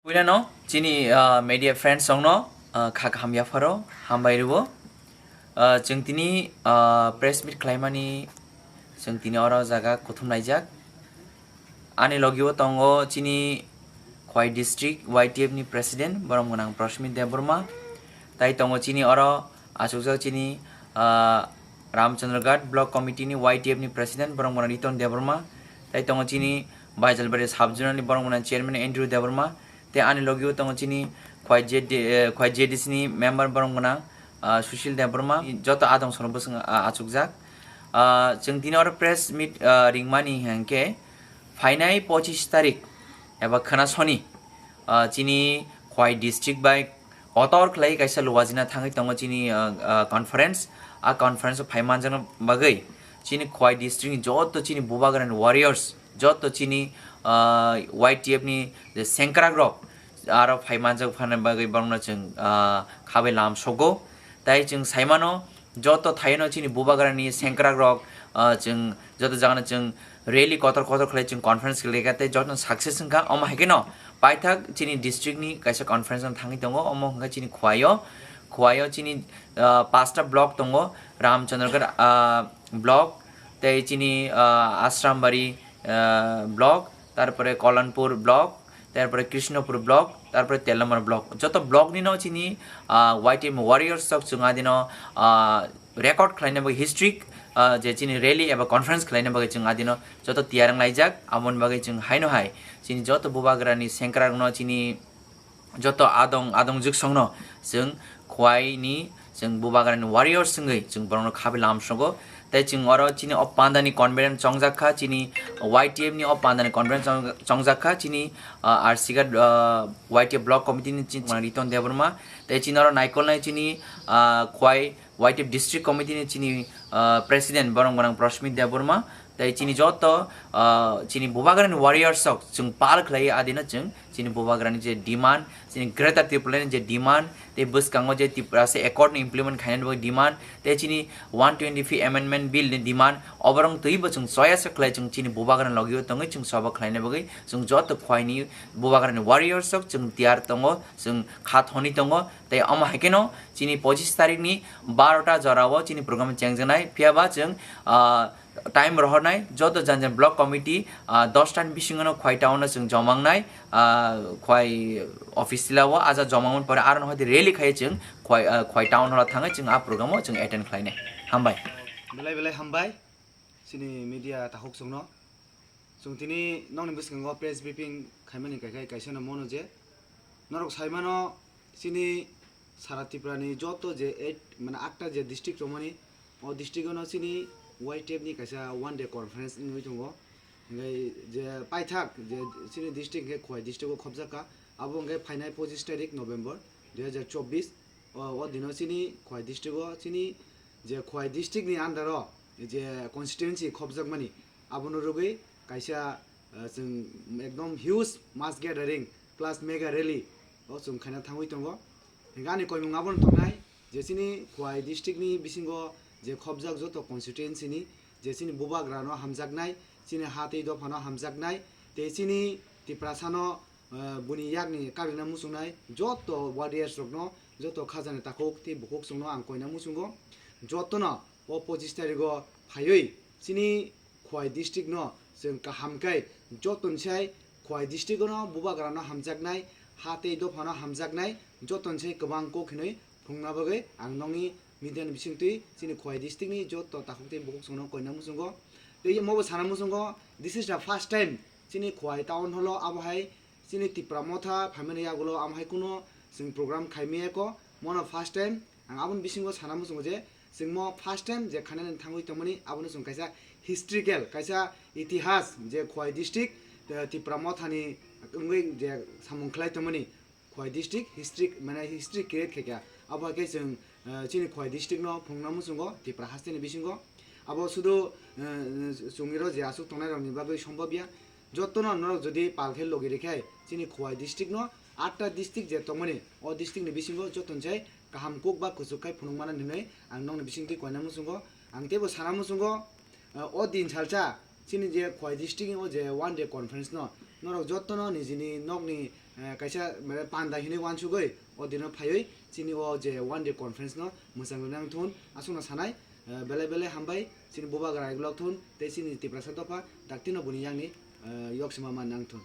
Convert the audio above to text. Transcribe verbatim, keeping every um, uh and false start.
Puilano chini, ah, media friends rokno, ah, kha kaham yapharo hambai rwo. Ah, chwng tini, ah, press meet khlaimani chwng tini oro jaga kuthum naijak. Ani logio tongo chini Khwai District Y T F ni President, borom gwnang Prashmit Debbarma. Tai tongo chini oro achukjak chini, ah, Ramchandraghat Block Committee ni Y T F ni President, borom gwnang Riton Debbarma. Tai tongo chini Baijalbari Sub Zonal ni borom gwnang Chairman Andrew Debbarma. Tei ani logio tongo chini Khwai J D, eh, Khwai J D C ni member borom gwnang, ah, Sushil Debbarma. Joto adong sono bwswng, ah, achukjak. Ah, chwng tini oro press meet, ah, ringmani hwnkhe phainai pochis tarik eba khwna soni, ah, chini Khwai district bai kotor khlai kaisa luwajina thangwi tongo chini, ah, ah, conference. A conference o phai manjakna bagwi chini Khwai district ni joto chini bubagrani warriors, joto chini, ah, Y T F ni je sengkrak rok aro phai manjak phana bagwi borokno chwng, ah, khabai lam sogo. Tai chwng saimano joto thaino chini bubagrani sengkrak rok, ah, chwng joto jagano chwng rally kotor kotor khlai chwng conference khlaikha tei joto success wngkha. Omo hai kheno paithak chini district ni kaisa conference no thangwi tongo, omo hwnkha chini Khwaio, Khwaio chini, ah, pasta block tongo, Ramchandragarh, ah, block, tei chini, ah, Asrambari, ah, block, tarpore Kolanpur block, tarpore Krishnapur block, tarpore Telamara block. Joto block ni no chini, ah, Y T F warriors rok chwng adino, ah, record khlaina bagwi history, ah, je chini rally eba conference khlaina bagwi chwng adino joto tiyar wng laijak. Aboni bagwi chwng haino hai chini joto bubagrani sengkrak no chini joto adong adong jwksongno chwng Khwai ni chwng bubagrani warriors wngwi chwng borokno khabai lam sogo. Tei chwng oro chini o pandani conference chongjak kha, chini Y T F ni o pandani conference chong-, chongjak kha, chini, ah, R C Ghat, ah, Y T F block committee ni chini Riton Debbarma. Tei chini oro naikolnai chini, ah, Khwai Y T F district committee ni chini, ah, president borom gwnang Prashmit Debbarma. Tei chini joto, ah, chini bubagrani warriors rok chwng pal khlai adino chwng chini bubagrani je demand, chini Greater Tipraland ni je demand, tei bwskango je Tiprasa accord no implement khainani bagwi demand, tei chini one twenty-fifth amendment bill ni demand, oborok twibo chwng choya se khlai chwng chini bubagrani logio tongwi chwng sobo khlaina bagwi chwng joto Khwaini bubagrani warriors rok chwng tiyar tongo, chwng kha thoni tongo. Tei omo hai kheno chini pochis tarik ni barota jorao chini program chengjaknai, phiya ba chwng, ah, time rohornai joto jan jan block committee, ah, dos ta ni bisingo no Khwai town no chwng joma wngnai, ah, Khwai office tila o aja joma wngmani pore aro no hoi rally khai chwng Khwai, ah, Khwai town hall o thangwi chwng a program o chwng attend khlainai. Hambai. Belai belai hambai chini media takhuk chwngno. Chwng tini nokni bwskango press briefing khaimani kaikai kaisa no mono je norok saimano chini sara Tripura ni joto je eight, mane, atta je district tongmani, o district o no chini Y T F ni kaisa one day conference wngwi tongo. Hingke je paithak je chini district hingke Khowai district o khopjak kha, abo hingke phainai pochis tarik November dui hazar chobbish, o, o dino chini Khowai district o chini je Khowai district ni under o je constituency khopjakmani, abono rwgwi kaisa, eh, chwng ekdom huge mass gathering plus mega rally o chwng khaina thangwi tongo. Hingke ani koimung abono tongnai je chini Khowai district ni bisingo je khopjak joto constituency ni je chini bubagra no hamjaknai, chini ha tei dopha no hamjaknai, tei chini Tiprasa no, eh, buni yakni karina muchungnai joto warriors rokno, joto khajani takhuk tei bukhuk chwngno ang koina muchungo. Jotono o pochis tarigo phaiwi chini Khowai district no chwng kaham khe jotoni sai Khowai district no bubagra no hamjaknai, ha tei dopha no hamjaknai, jotoni sai kwbang kok hinwi phunukna bagwi ang nokni media ni bisingtwi chini Khowai district ni joto takhuk tei bukhuk chwngno koina muchungo. Tei omo bo sana muchungo, this is the first time chini Khowai town hall o abo hai chini Tipra Motha phaimani yagulo amo hai kuno chwng program khaimaya kho, mono first time. Ang aboni bisingo sana muchungo je chwng mo first time je khanani thangwi tongmani, abono chwng kaisa historical, kaisa itihas je Khowai district, eh, Tipra Mothani wngwi je samung khlai tongmani, Khowai district history, mane history create khaikha. Abo hai khe chwng, eh, chini Khowai district no phunukna muchungo Tipra hasteni bisingo. Abo sudu, eh, chwngni ro je aswk tongnai rokni bagwi sombobya. Jotono norok jodi pal khe logi rikhe chini Khowai district no atta district je tongmani, o district ni bisingo jotoni sai kaham kok ba kuchuk khai phunukmana hinwi ang nokni bisingtwi koina muchungo. Ang teibo sana muchungo, eh, o din salsa chini je Khowai district ni o je one day conference no norok jotono nijini nokni, eh, kaisa mane panda hinwi wansugwi o dino phaiwi chini o je one day conference no mwchang rwna wng thun aswkno sanai, eh, belai belai hambai chini Bubagra Vlog thun tei chini Tiprasa dopha daktino buni yakni, eh, yoksima man nang thun.